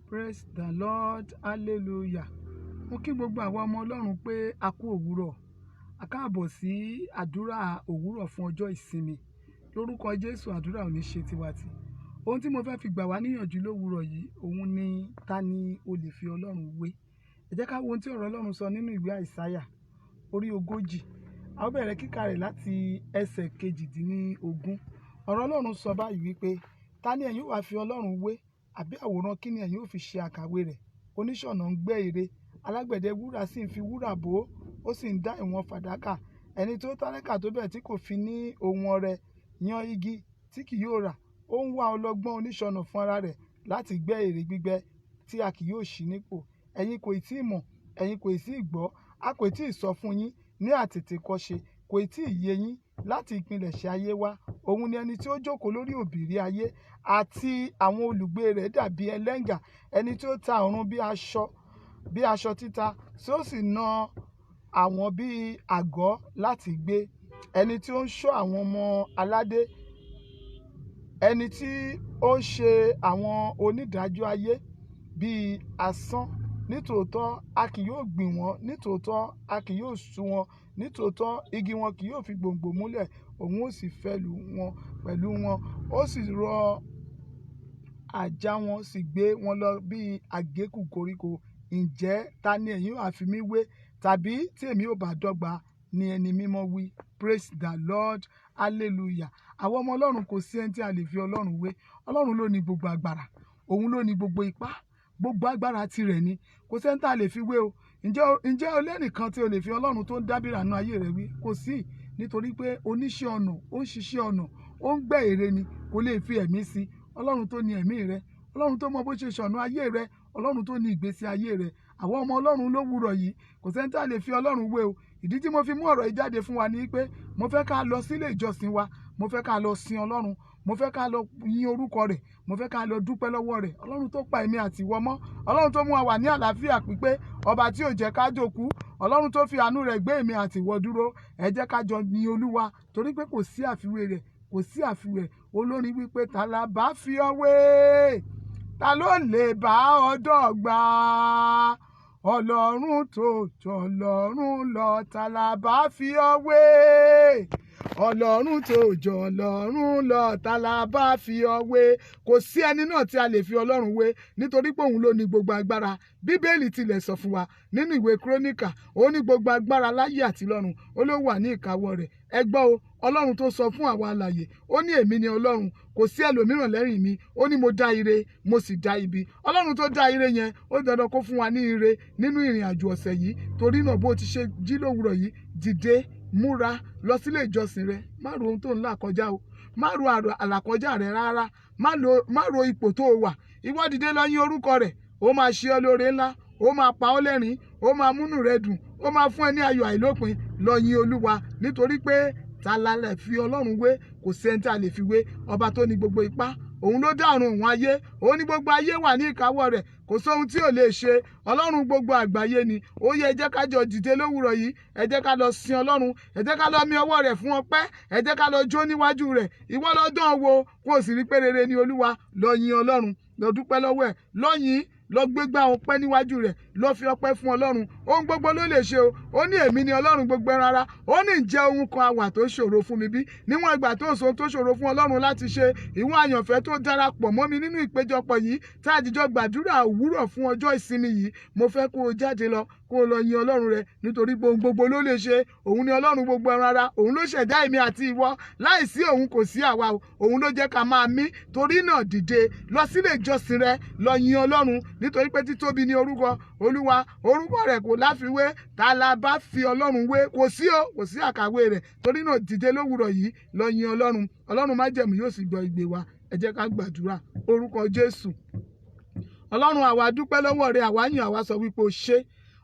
Praise the Lord, hallelujah. Mo kí gbogbo àwa ọmọ Ọlọ́run pé a kú òwúrọ̀. A káàbọ̀ sí àdúrà òwúrọ̀ fún ọjọ́ ìsinmi. Lórúkọ Jésù, àdúrà ò ní ṣe tiwa tì. Ohun tí mo fẹ́ fi gbà wá níyànjú lówúrọ̀ yìí, òun ni ta ni o lè fi Ọlọ́run wé. Ẹ jẹ́ ká wo ohun tí ọ̀rọ̀ Ọlọ́run sọ nínú ìwé Àìsáyà, orí 40. A ó bẹ̀rẹ̀ kíkà rẹ̀ láti ẹsẹ̀ 18. Ọ̀rọ̀ Ọlọ́run sọ báyìí wípé, ta ni ẹ̀yin ó wá fi Ọlọ́run wé? Àbí àwòrán kí ni ẹ̀yin ó fi ṣe àkàwé rẹ̀? Oníṣọ̀nà ń gbẹ́ ère, alágbẹ̀dẹ wúrà sì ń fi wúrà bò ó, ó sì ń dá ìwọ̀n fàdákà. Ẹni tó tálákà tó bẹ́ẹ̀ tí kò fi ní ohun ọrẹ, yan igi tí kì yóò rà. Ó ń wá ọlọ́gbọ́n oníṣọ̀nà fún ara rẹ̀ láti gbẹ́ ère gbígbẹ́ tí a kì yóò ṣí nípò. Ẹ̀yin kò ì tí ì mọ̀, ẹ̀yin kò ì tí ì gbọ́, a kò ì tí ì sọ fún yín ní àtètèkọ́ṣe, kò ì tí ì yé yín láti ìpilẹ̀ṣẹ̀ ayé wá. Òun ni ẹni tí ó jókòó lórí òbírí ayé, àti àwọn olùgbé rẹ̀ dàbí ẹlẹ́ngà. Ẹni tí ó ta ọ̀run bí aṣọ títa, tí ó sì na àwọn bí àgọ́ láti gbé. Ẹni tí ó ń ṣọ́ àwọn ọmọ aládé, ẹni tí ó ń ṣe àwọn onídàájọ́ ayé bí asán. Nítòótọ́ a kì yóò gbìn wọ́n, nítòótọ́ a kì yóò sú wọn, nítòótọ́ igi wọn kì yóò fi gbòǹgbò múlẹ̀, òun ó sì fẹ́lú wọn pẹ̀lú wọn, ó sì rọ àjà wọn sì gbé wọn lọ bí àgékù koríko. Ǹjẹ́ ta ni ẹ̀yin ó ha fi mí wé? Tàbí tí èmi ò bá dọ́gba ní ẹni mímọ́ wí. Praise the Lord, hallelujah. Àwọn ọmọ Ọlọ́run, kò sí ẹni tí a lè fi Ọlọ́run wé. Ọlọ́run ló ní gbogbo agbára, òun ló ní gbogbo ipá, gbogbo agbára tirẹ̀ ni. Kò sí ẹni tí a lè fi wé o. Ǹjẹ́ o lẹ́nìkan tí o lè fi Ọlọ́run tó ń dábìrà nínú ayé rẹ wí? Kò sí, nítorí pé oníṣẹ́ ọnà, ó ń ṣiṣẹ́ ọnà, ó ń gbẹ́ ère ni, kò lè fi ẹ̀mí sí. Ọlọ́run tó ní ẹ̀mí rẹ, Ọlọ́run tó mọ bó ṣe ṣọ̀nà ayé rẹ, Ọlọ́run tó ní ìgbésí ayé rẹ. Àwọn ọmọ Ọlọ́run lówùrọ̀ yìí, kò sẹ́ni tí a lè fi Ọlọ́run wé o. Ìdí tí mo fi mú ọ̀rọ̀ yìí jáde fún wa ni pé mo fẹ́ ká lọ sílé ìjọsìn wa, mo fẹ́ ká lọ sin Ọlọ́run, mo fẹ́ ká lọ yìn orúkọ rẹ̀, mo fẹ́ ká lọ dúpẹ́ lọ́wọ́ rẹ̀. Ọlọ́run tó pa èmi àti ìwọ mọ́, Ọlọ́run tó mú wa wà ní àlàáfíà pípé, ọba tí ò jẹ́ ká jòkú, Ọlọ́run tó fi àánú rẹ̀ gbé èmi àti ìwọ dúró. Ẹ jẹ́ ká jọ yin Olúwa, torí pé kò sí àfiwé rẹ̀, kò sí àfiwé. Olórin wípé, ta la bá fi ọ wé? Ta ló lè bá ọ dọ́gba? Ọlọ́run tó jọ Ọlọ́run lọ, ta la bá fi ọ wé? Ọlọ́run tó jọ Ọlọ́run lọ, ta la bá fi ọ wé? Kò sí ẹni náà tí a lè fi Ọlọ́run wé, nítorí pé òun ló ní gbogbo agbára. Bíbélì tilẹ̀ sọ fún wa nínú ìwé Kíróníkà, ó ní gbogbo agbára láyé àti lọ́run, ó ló wà ní ìkáwọ́ rẹ̀. Ẹ gbọ́ o, Ọlọ́run tó sọ fún àwa alààyè, ó ní èmi ni Ọlọ́run, kò sí ẹlòmíràn lẹ́yìn mi. Ó ní mo dá ire, mo sì dá ibi. Ọlọ́run tó dá ire yẹn, ó dandan kó fún wa ní ire nínú ìrìn àjò ọ̀sẹ̀ yìí. Torí náà, bó ti ṣe jí lówùrọ̀ yìí, dìde, múra lọ sílé ìjọsìn rẹ. Má ro ohun tó ń là kọjá o, má ro àlàkọjá rẹ rárá, má ro ipò tó o wà. Ìwọ dìde lọ yìn orúkọ rẹ̀. Ó máa ṣe ọ́ lóore ńlá, ó máa pa ọ́ lẹ́rìn, ó máa múnú rẹ dùn, ó máa fún ẹ ní ayọ̀ àìlópin. Lọ yìn Olúwa, nítorí pé ta la lè fi Ọlọ́run wé? Kò sí ẹni tí a lè fi wé. Ọba tó ní gbogbo ipá, òun ló dá ọ̀run òun ayé, òun ní gbogbo ayé wà ní ìkáwọ́ rẹ̀. Kò sóhun tí ò lè ṣe. Ọlọ́run gbogbo àgbáyé ni. Ó yẹ, ẹ jẹ́ ká jọ dìde lówùrọ̀ yìí. Ẹ jẹ́ ká lọ sin Ọlọ́run, ẹ jẹ́ ká lọ mi ọwọ́ rẹ̀ fún ọpẹ́, ẹ jẹ́ ká lọ jó níwájú rẹ̀. Ìwọ lọ dán wo, kó o sì rí pé rere ni Olúwa. Lọ yin Ọlọ́run, lọ dúpẹ́ lọ́wọ́ ẹ̀, lọ yìn, lọ gbégbá ọpẹ́ níwájú rẹ̀, lọ fi ọpẹ́ fún Ọlọ́run. Ohun gbogbo ló lè ṣe o. Ó ní èmi ni Ọlọ́run gbogbo ẹran ara. Ó ní ǹjẹ́ ohun kan àwà tó ṣòro fún mi bí? Níwọ̀n ìgbà tó sọ tó ṣòro fún Ọlọ́run láti ṣe, ìwọ àyànfẹ́ tó darapọ̀ mọ́ mi nínú ìpéjọpọ̀ yìí tá a jíjọ gbàdúrà òwúrọ̀ fún ọjọ́ ìsinmi yìí, mo fẹ́ kó o jáde lọ, kó o lọ yin Ọlọ́run rẹ, nítorí pé ohun gbogbo ló lè ṣe. Òun ni Ọlọ́run gbogbo ẹran ara, òun ló ṣẹ̀dá èmi àti ìwọ. Láìsí òun, kò sí àwa o. Òun ló jẹ́ ká máa mí. Torí náà, dìde lọ sílé ìjọsìn rẹ, lọ yin Ọlọ́run, nítorí pé títóbi ní orúkọ Olúwa, orúkọ rẹ̀ kò láfiwé. Ta la bá fi Ọlọ́run wé? Kò sí o, kò sí àkàwé rẹ̀. Torí náà, dìde lówùrọ̀ yìí, lọ yin Ọlọ́run. Ọlọ́run májẹ̀mú yóò sì gbọ́ igbe wa. Ẹ jẹ́ ká gbàdúrà. Orúkọ Jésù. Ọlọ́run, àwa dúpẹ́ lọ́wọ́ rẹ, àwa yìn, àwa sọ wípé o ṣé.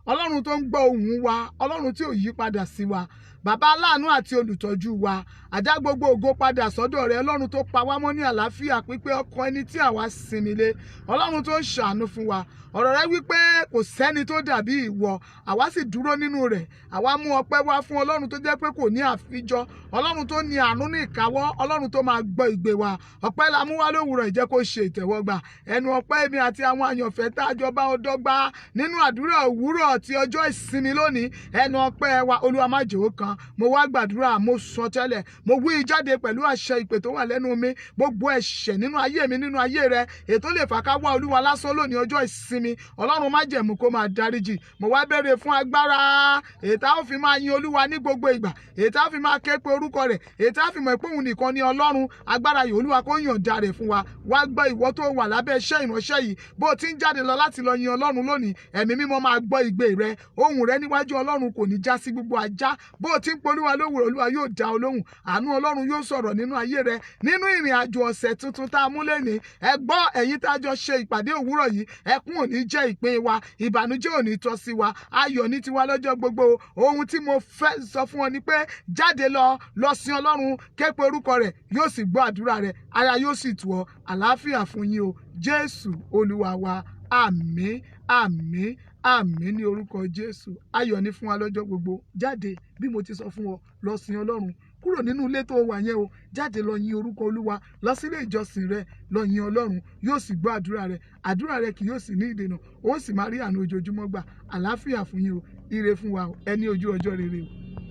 Ọlọ́run tó ń gbọ́ ohùn wa, Ọlọ́run tí ò yí padà sí wa. Bàbá aláàánú àti olùtọ́jú wa, àdá gbogbo ògo padà sọ́dọ̀ rẹ. Ọlọ́run tó pa wá mọ́ ní àlàáfíà pípé, ọkàn ẹni tí àwa sinmi lé, Ọlọ́run tó ń ṣàánú fún wa. Ọ̀rọ̀ rẹ wípé kò sẹ́ni tó dàbí ìwọ, àwa sì dúró nínú rẹ̀. Àwa mú ọpẹ́ wá fún Ọlọ́run tó jẹ́ pé kò ní àfijọ́, Ọlọ́run tó ní àánú ní ìkáwọ́, Ọlọ́run tó máa gbọ́ ìgbé wa. Ọpẹ́ la mú wá lówùrọ̀, ìjẹ́ kó ṣe ìtẹ́wọ́gbà ẹnu ọpẹ́ mi àti àwọn àyànfẹ́ tá a jọ bá ọ dọ́gba nínú àdúrà òwúrọ̀ ti ọjọ́ ìsinmi lónìí. Ẹnu ọpẹ́ wa, Olúwa, má jẹ́ ó kan. Mo wá gbàdúrà, mo sọ tẹ́lẹ̀, mo wí jáde pẹ̀lú àṣẹ ìpè tó wà lẹ́nu mi: gbogbo ẹ̀ṣẹ̀ nínú ayé mi, nínú ayé rẹ, ètò lè fà ká wá Olúwa lásán lónìí ọjọ́ ìsinmi, Ọlọ́run májẹ̀mú kó máa dáríjì. Mo wá béèrè fún agbára ètò a ó fi máa yin Olúwa ní gbogbo ìgbà, ètò a fi máa ké pe orúkọ rẹ̀, ètò a fi mọ̀ pé òun nìkan ni Ọlọ́run. Agbára yìí, Olúwa, kó yọ̀ǹda rẹ̀ fún wa. Wá gbọ́, ìwọ tó wà lábẹ́ iṣẹ́ ìránṣẹ́ yìí, bó o ti ń jáde lọ láti lọ yin Ọlọ́run lónìí, Ẹ̀mí Mímọ́ máa gbọ́ igbe rẹ. Ohùn rẹ níwájú Ọlọ́run kò ní já sí gbogbo ajá. Bó o ti ń polúwa lówùrọ̀, Olúwa yóò dá ọ lóhùn. Àánú Ọlọ́run yóò sọ̀rọ̀ nínú ayé rẹ nínú ìrìn àjò ọ̀sẹ̀ tuntun tá a mú lẹ́ni. Ẹ gbọ́, ẹ̀yin tá a jọ ṣe ìpàdé òwúrọ̀ yìí, ẹkún ò ní jẹ́ ìpín wa, ìbànújẹ́ ò ní tọ́ sí wa, ayọ̀ ní tiwa lọ́jọ́ gbogbo. Ohun tí mo fẹ́ sọ fún ọ ni pé jáde lọ, lọ sin Ọlọ́run, ké pe orúkọ rẹ̀, yóò sì gbọ́ àdúrà rẹ̀, ara yóò sì tù ọ́. Àlàáfíà fún yín o. Jésù Olúwa wa. Àmín, àmín, àmín ní orúkọ Jésù. Ayọ̀ ní fún wa lọ́jọ́ gbogbo. Jáde bí mo ti sọ fún ọ, lọ sin Ọlọ́run. Kúrò nínú ilé tó wà yẹn o, jáde lọ yin orúkọ Olúwa, lọ sílé ìjọsìn rẹ, lọ yin Ọlọ́run, yóò sì gbọ́ àdúrà rẹ. Àdúrà rẹ kì yóò sì ní ìdènà, ó sì máa rí àánú ojoojúmọ́ gbà. Àlàáfíà fún yín o, ire fún wa o, ẹni ojú ọjọ́ rere o.